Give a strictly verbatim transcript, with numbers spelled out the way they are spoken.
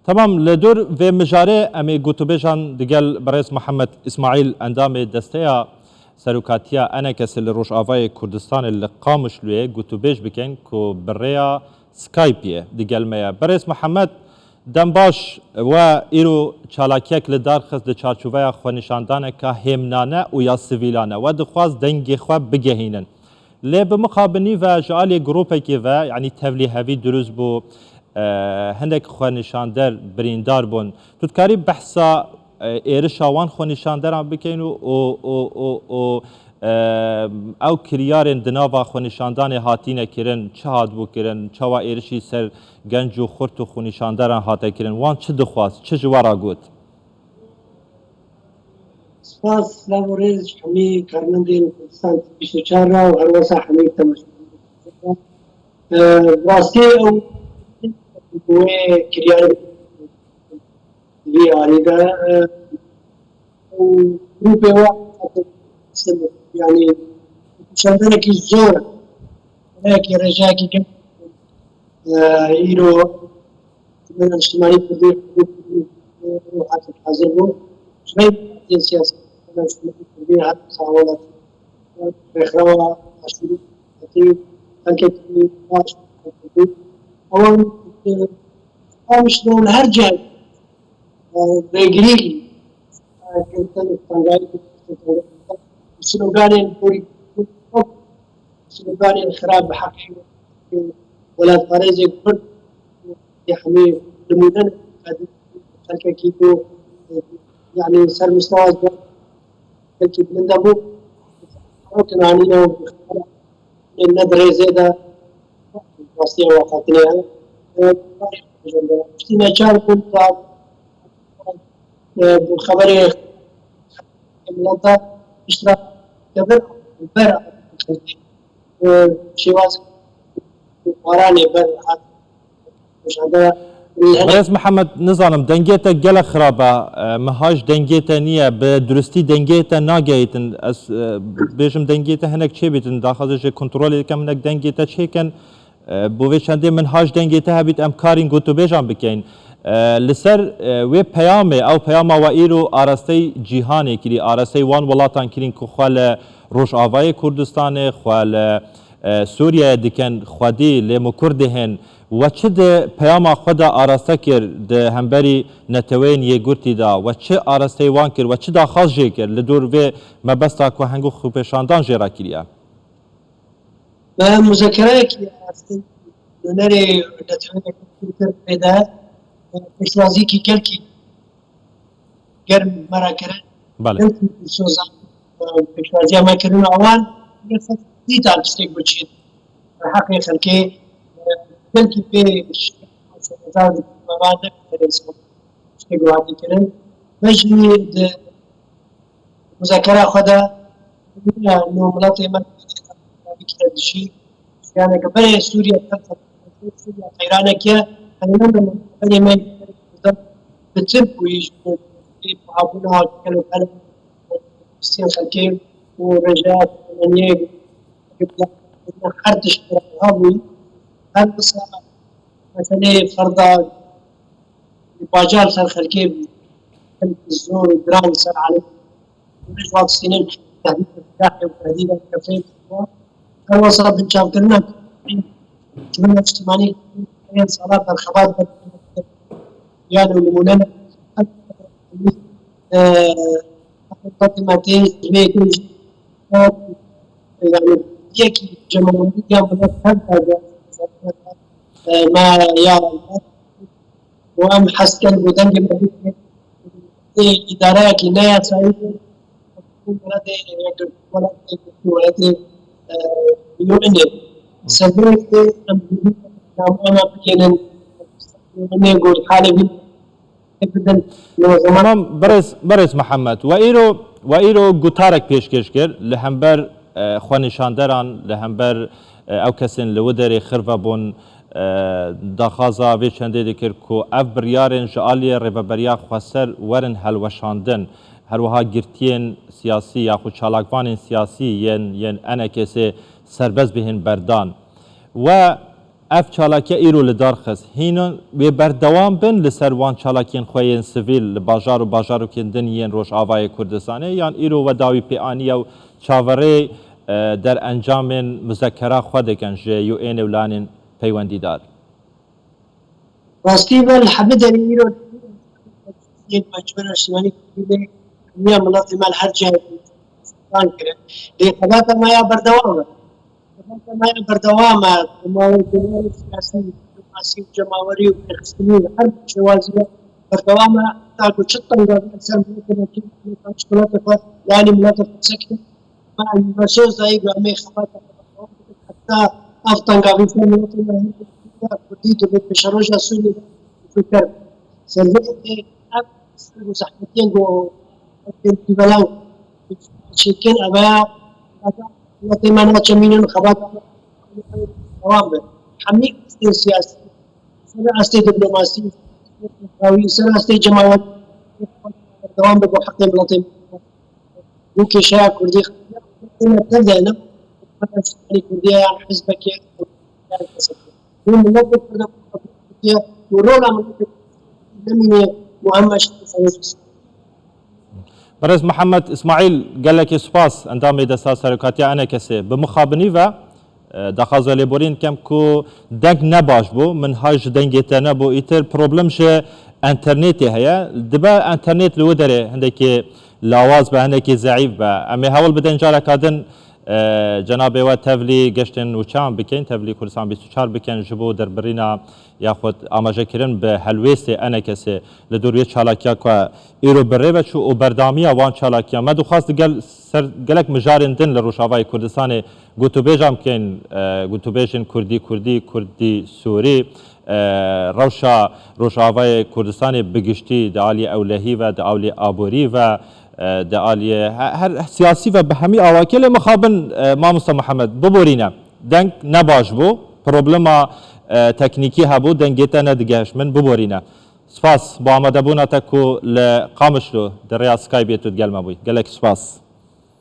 Temam, li dor vê mijarê em ê gotûbêjan digel birêz Mihemed Îsmaîl, endamê desteya serokatiya ENKSê li Rojavayê Kurdistanê li Qamişloyê gotûbêj bikin ku bi rêya Skypeê digel me ye. Birêz Mihemed, dem baş, we îro çalakiyek li dar xist di çarçoveya xwenîşandaneka hêmnane û ya sivîlane. We dixwast dengê xwe bigehînin. Lê bi mixabinî ve ji aliyê grûpekê ve, yanî tevlîhevî dirust bû, e, hinek xwenîşander birîndar bûn. Tu dikarî behsa, e, êrişa wan xwenîşanderan bikeyn û, û, û, û, û, e, ew kiryarên di nava xwenîşandanê hatine kirin, çi hatibû kirin, çawa êrişî ser genc û xurt û xwenîşanderan hate kirin, wan çi dixwast, çi ji we re got? Spas, silav û rêz ji hemî karmendên Kurdistan bîst û çar re û her wesa hemî temaşevanên. Ee, rastî ew wê kiryarê vî alî de, e, û grûpê we, yanî, şanderekî zor, rêyekî, rêjeyekî gel, e, îro Cumhuriyet Niştimanî Kurdî, Kurdî, Kurdî, Kurdî, hazir bû. Ji ber partiyên siyasî, Cumhuriyet Niştimanî Kurdî, her sağ olasın. Rêxrawa Aşûrî, xelkekî baş, Ewan, e, Qamişlo li her cihê, e, rêgirî, e, girtin, tengayî, sloganên borî, sloganên xirab bi heqê welatparêzê Kurd, yê hemî nimûne ne, xelkekî ku, e, yanî ser mistewa belkî bilind hebû, ew tinanîne û bi xeber ne di rêzê de rastiya wexatine ye. Piştî neçar bûn da, e, bi xeberê milet de piştre kevir ber xelkê, e, şêwaz baranê ber hat. Birêz Mihemed, nizanim, dengê te gelek xirab e. E, min haj dengê te niye, bi durustî dengê te nagehîtin. Ez, e, bêjim dengê te hinek çêbîtin, daxwazê jê kontrolê dikim, hinek dengê te çêkin. E, bo vê çendê min haj dengê te hebît, em karîn gotûbêjan bikeyn. E, li ser, e, wê peyamê, ew peyama we îro arastey cîhanê kirî, arastey wan welatan kirîn ku xwe li Rojavayê Kurdistanê, xwe li, e, Sûriyeyê dikin, xwedî lê min Kurdê hên. We çi di peyama xwe de araste kir di hemberî Neteweyên Yekgurtî de? We çi arasteyê wan kir? We çi daxwaz jê kir li dor vê mebesta ku hingû xwepêşandan jê re kiriye? Bi muzekereyekî arasteyî nûnerê Neteweyên Yekgurtî kir pê de, pêşwaziyekî gelkî germ me re kirin. Belê. Gelkî dilsoz an, e, pêşwaziya me kirin û ewan yê xwe dîta tiştek biçîn. Bi heqê xelkê, e, gelkî pê şermezar dikin, me va nekir tiştek wiha kirin. Me jî di muzakera xwe de, no miletê me bikire dijî, yaneke berê Sûriye, Sûriye qeyranek e, qeyran berê me bi Tirk û ji habûna gelo ber xelkê û rêjeya Ermeniyê her tişt wiha bû. Her wisa meseleyê ferda bajar ser xelkê gelkî zor û giran ser alem. Ji wan distînin tehdîda silahê û tehdîda kefê. Her wisa binçavkirina Cumhuriyet Niştimanî yên sala berxebat yan û nimûne ne. Eee, Fatîma tê ji vê yekê jî, yanî yekî cemawerî ya milet her tade, eee, me ya û em hez dikin ku dengê me bigihê îdareyekî ne yasayî, welatê, welatê, welatê, e, U N'ê. Sebebê em namana bigihînin U N'ê ku halê vî bidin. Tamam, berêz, berêz Mihemed. We îro, we îro gutarek pêşkêş kir li hember, e, xwenîşanderan, li hember, e, ew kesên li wê derê xirve bûn. E, daxwaza vê çendê dikir ku ev biryarên ji aliyê Rêveberiya Xweser werin helweşandin. Her wiha girtiyên siyasî yaxud çalakvanên siyasî yên, yên E N K S'ê serbest bihên berdan. We Ev çalakiya îro li dar xist. Hîn wê berdewam bin li ser wan çalakiyên xwe yên sivîl li bajar û bajarokên din yên Rojavayê Kurdistanê, yan îro we dawî pê aniye û çaverê, e, derencamên muzekera xwe dikin ji U N ê û lanên peywendîdar? Rastî be li hemî derê îro yên Mecbûra Şiyanî Kurdî lê hemiya miletê me li her cihekî qan kirin. Lê xebata me ya berdewam e. Xebata me ya berdewam e. Cemawerî siyasî, diplomasî û cemawerî û pêxistinî li her şêwazî berdewam e. Heta ku çi tenga ser miletê me kê, miletê xwe, yanî miletê xwe sekin. Ma em mesaj dayî ku em ê xebata xwe berdewam bikin heta ev tengavî ser miletê me hîn Kurdî tu bê pêşeroja Sûriyê de zûter. Ser vê ev ser û zehmetiyên ku em pênî belaw çêkin, ev ya miletê me naçe mînin xebata xwe berdewam be. Hemî astên siyasî, ser astê diplomasî, ser astê cemawerî berdewam be ku heqê miletê me. Bû kêşeya Kurdî xebiya, ne tev de ne, ne Kurdiya ya hizbekê, bû miletê Kurda Kurdiya û rola miletê nemîne muhemmed. Berêz Mihemed Îsmaîl, gelekî spas, endamê Desta Serokatiya ENKSê. Bi mixabinî ve, e, daxwaza lêborîn kem ku deng ne baş bû, min hay ji dengê te nebû, îtir problem ji enternetê heye. Dibe enternet li wê derê hindekî lawaz be, hindekî zeîf be. Em ê hewl bidin careka din, e, cenabê we tevlî geştên wî çayan bikin, tevlî Kurdistan bîst û çar bikin ji bo derbirîna yaxud amajekirin bi helwêstê ENKSê li dor wê çalakiya ku îro bi rê ve çû û berdamiya wan çalakiya. Me dixwast digel ser gelek mijarên din li Rojavayê Kurdistanê gotûbêjan bikeyn, e, gotûbêjên Kurdî, Kurdî, Kurdî, Sûrî, e, rewşa Rojavayê Kurdistanê bi giştî di aliyê ewlehî ve, di aliyê aborî ve, e, di aliyê he-, her siyasî ve bi hemî awakê lê mixabin, e, mamosta Mihemed, biborîne. Deng ne baş bû, problema, e, teknîkî hebû, dengê te nedigehişt min, biborîne. Spas bo amadebûna te ku li Qamişlo di rêya Skypeê tu digel me bûyî. Gelek spas.